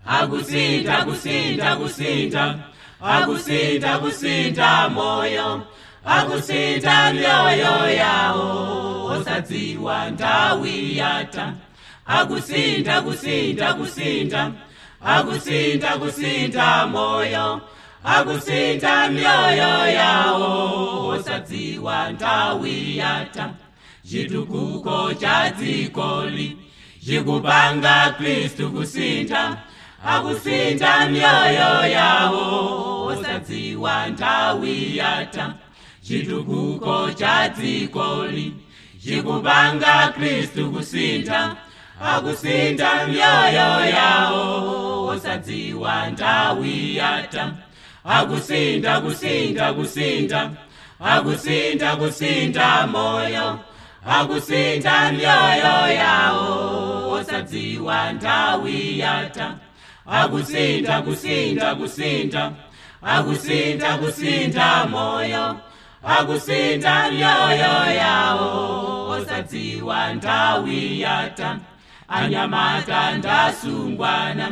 Akusintha kusintha kusintha, akusintha kusintha moyo, akusintha mioyo yawo, osadziwa nthawi yatha. Akusintha kusintha kusintha, akusintha kusintha moyo, akusintha mioyo yawo, osadziwa nthawi yatha. Chitukuko cha dzikoli chikupanga Khristu kusintha, akusintha mioyo yawo, osadziwa nthawi yatha. Chitukuko cha dzikoli chikupanga Khristu kusintha, akusintha mioyo yawo, osadziwa nthawi yatha. Akusintha kusintha kusintha, akusintha kusintha moyo, akusintha mioyo yawo, osadziwa nthawi yatha. Akusintha kusintha kusintha, akusintha kusintha moyo, akusintha mioyo yawo, osadziwa nthawi yatha. Anyamata ndasungwana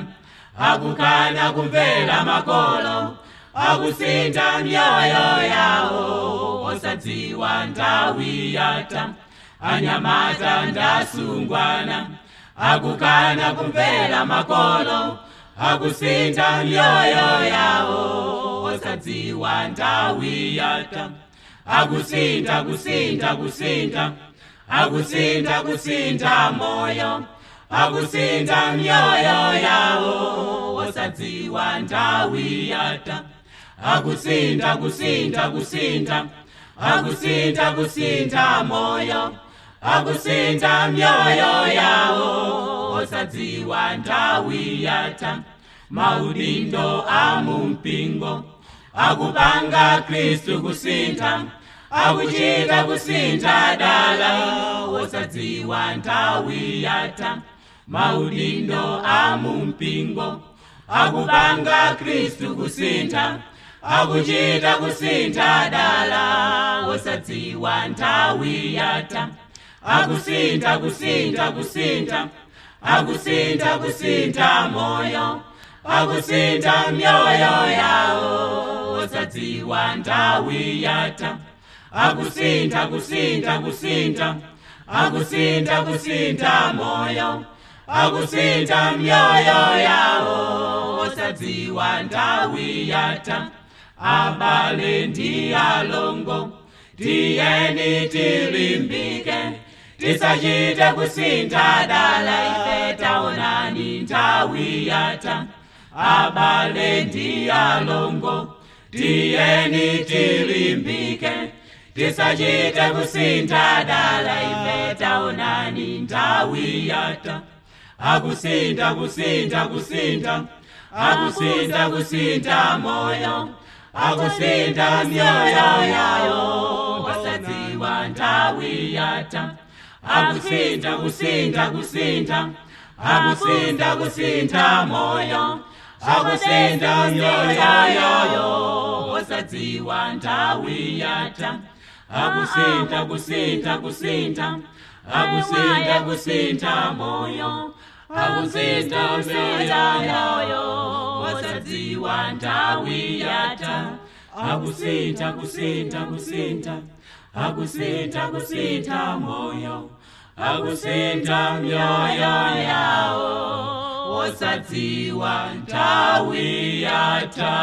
akukana kumvera makolo, akusintha mioyo yawo, osadziwa nthawi yatha. Anyamata ndasungwana akukana kumvera makolo, akusintha mioyo yawo, osadziwa nthawi yatha. Akusintha kusintha kusintha, akusintha kusintha moyo, akusintha mioyo yawo, osadziwa nthawi yatha. Akusintha kusintha kusintha, akusintha kusintha moyo, akusintha mioyo yawo, osadziwa nthawi yatha. Maudindo a mumpingo akupanga Khristu kusintha, akuchita kusintha dala, osadziwa nthawi yatha. Maudindo a mumpingo akupanga Khristu kusintha, akuchita kusintha dala, osadziwa nthawi yatha. Akusintha kusintha kusintha, akusintha kusintha moyo, akusintha mioyo yawo, osadziwa nthawi yatha. Akusintha kusintha kusintha, akusintha kusintha moyo, akusintha mioyo yawo, osadziwa nthawi yatha. Abale ndi alongo, tiyeni tilimbike, tisachite kusintha dala, ife taonani nthawi yatha. Abale ndi alongo, tiyeni tilimbike, tisachite kusintha dala, ife taonani nthawi yatha. Akusintha kusintha kusintha, akusintha kusintha moyo, akusintha mioyo yawo, osadziwa nthawi yatha. Akusintha kusintha kusintha, akusintha kusintha moyo, akusintha mioyo yawo, osadziwa nthawi yatha. Akusintha kusintha kusintha, akusintha kusintha moyo, akusintha mioyo yawo, osadziwa nthawi yatha. Akusintha kusintha kusintha, akusintha kusintha moyo, akusintha mioyo yawo, osadziwa nthawi yatha.